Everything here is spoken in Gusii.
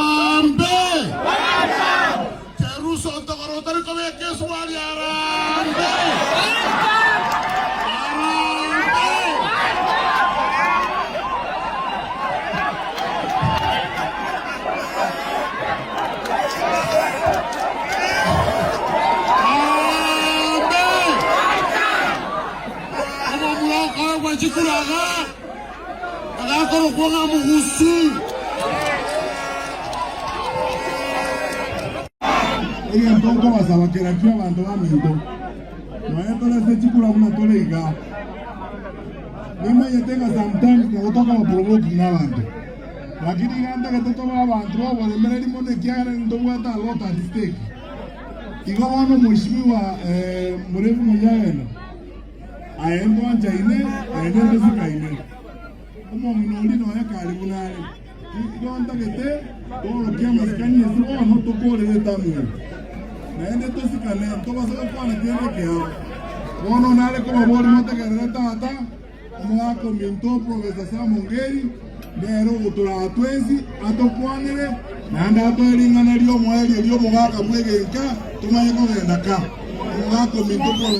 Harambee! Cherusa otogoro otari kobeka eswali harambee! Harambee! Harambee! Omomura okoegwa chikuraga agakorokwa ng'a mogusu. Egento nkobasaba kera ki abanto baminto, nonya tore ase chikura buna tore iga, nimanyete ng'a sometimes nabo tokoba provoking abanto, lakini iga ntagete tobe abanto b'oboremereri mono ekiagera ntobwate a lot at stake. Igo bono Mheshimiwa Murefu Munyagenda, aye ntwanchaine naende ntosikaine. Omong'ina oria nonya kare buna are, igo ntagete toorokie amasikani ase bono tokoorere etamu eye. Naende tosikane, ntobasa gokwana kende ekeao. Bono nare kobaboria motegerere tata, omogaka ominto Professor Sam Ongeri, nere ogotoraa twensi, atokwanere, naende atoe ring'ana ri'omoerio ri'omogaka bw'egenka, tomanye kogenda ka. Omogaka ominto Professor.